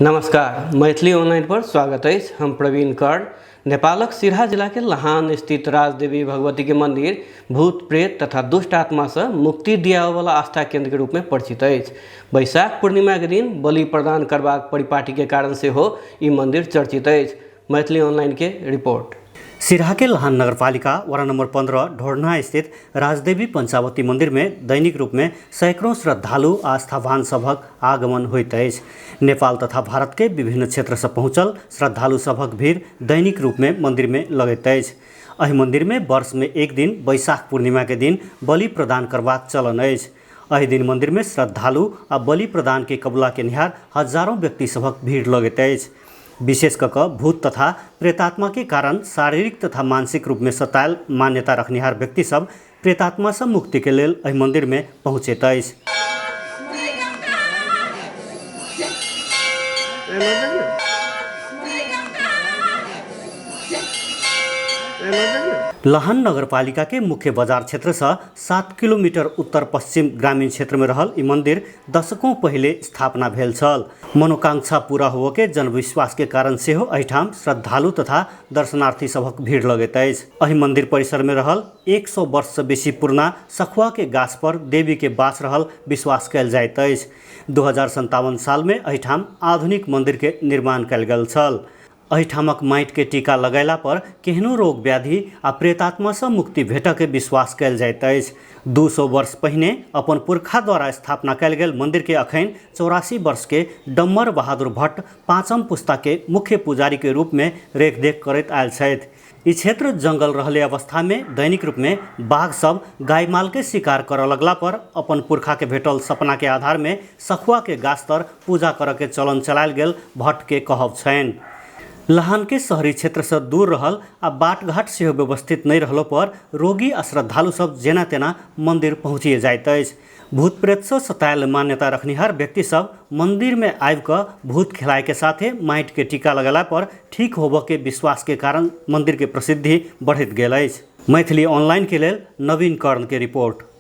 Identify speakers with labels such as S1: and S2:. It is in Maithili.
S1: नमस्कार, मैथिली ऑनलाइन पर स्वागत अछि। हम प्रवीण कर्ण। नेपालक सिरहा जिला के लहान स्थित राजदेवी भगवती के मंदिर भूत प्रेत तथा दुष्ट आत्मा से मुक्ति दियाबय वाला आस्था केंद्र के रूप में परिचित अछि। वैशाख पूर्णिमा के दिन बलि प्रदान करबाक परिपाटी के कारण सेहो ई मंदिर चर्चित अछि। मैथिली ऑनलाइन के रिपोर्ट।
S2: सिरहा के लहान नगरपालिका वार्ड नंबर 15 ढोरना स्थित राजदेवी पंचावती मंदिर में दैनिक रूप में सैकड़ों श्रद्धालु आस्थावान सभक आगमन होइत अछि। नेपाल तथा भारत के विभिन्न क्षेत्र से पहुंचल श्रद्धालु सभक भीड़ दैनिक रूप में मंदिर में लगैत अछि। एहि मंदिर में वर्ष में एक दिन वैशाख पूर्णिमा के दिन बलि प्रदान करबाक चलन अछि। एहि दिन मंदिर में श्रद्धालु आ बलि प्रदान के कबुला केनिहार हजारों व्यक्ति सभक भीड़ लगैत अछि। विशेष कऽ कऽ भूत तथा प्रेतात्मा के कारण शारीरिक तथा मानसिक रूप में सतायल मान्यता रखनिहार व्यक्ति सब प्रेतात्मा सँ मुक्ति के लेल एहि मंदिर में पहुँचैत अछि। लहान नगरपालिका के मुख्य बाजार क्षेत्र सँ 7 किलोमीटर उत्तर पश्चिम ग्रामीण क्षेत्र में रहल ई मंदिर दशकों पहिले स्थापना भेल छल। मनोकांक्षा पूरा होबऽ के जनविश्वास के कारण सेहो एहिठाम श्रद्धालु तथा दर्शनार्थी सभक भीड़ लगैत अछि। एहि मंदिर परिसर में रहल 100 वर्ष सँ बेसी पुरना सखुआ के गाछ पर देवी के वास रहल विश्वास कयल जाइत अछि। 2057 साल में एहिठाम आधुनिक मंदिर के निर्माण कयल गेल छल। एहिठामक माटिके टीका लगयला पर केहनो रोग व्याधि आ प्रेतात्मासँ मुक्ति भेटऽके विश्वास कयल जाइत अछि। 200 वर्ष पहिने अपन पुरखा द्वारा स्थापना कयल गेल मन्दिरके अखन 84 वर्षके डम्मर बहादुर भट्ट पाँचम पुस्ताके मुख्य पुजारीके रूपमे रेखदेख करैत आयल छथि। ई क्षेत्र जंगल रहले अवस्थामे दैनिक रूपमे बाघ सब गाय मालके शिकार करऽ लगला पर अपन पुरखाके भेटल सपनाके आधारमे सखुआके गाछ तर पूजा करऽके चलन चलायल गेल भट्टके कहब छनि। लहानके शहरी क्षेत्रसँ दूर रहल आ बाटघाट सेहो व्यवस्थित नहि रहलो पर रोगी आ श्रद्धालु सब जेना तेना मंदिर पहुँचिए जाइत अछि। भूत प्रेतसँ सतायल मान्यता रखनिहार व्यक्ति सब मंदिरमे आबि कऽ भूत खेलायके साथे माटिके टीका लगेला पर ठीक होबऽके विश्वासके कारण मंदिरके प्रसिद्धि बढ़ैत गेल अछि। मैथिली ऑनलाइनके लेल नवीन कर्णके रिपोर्ट।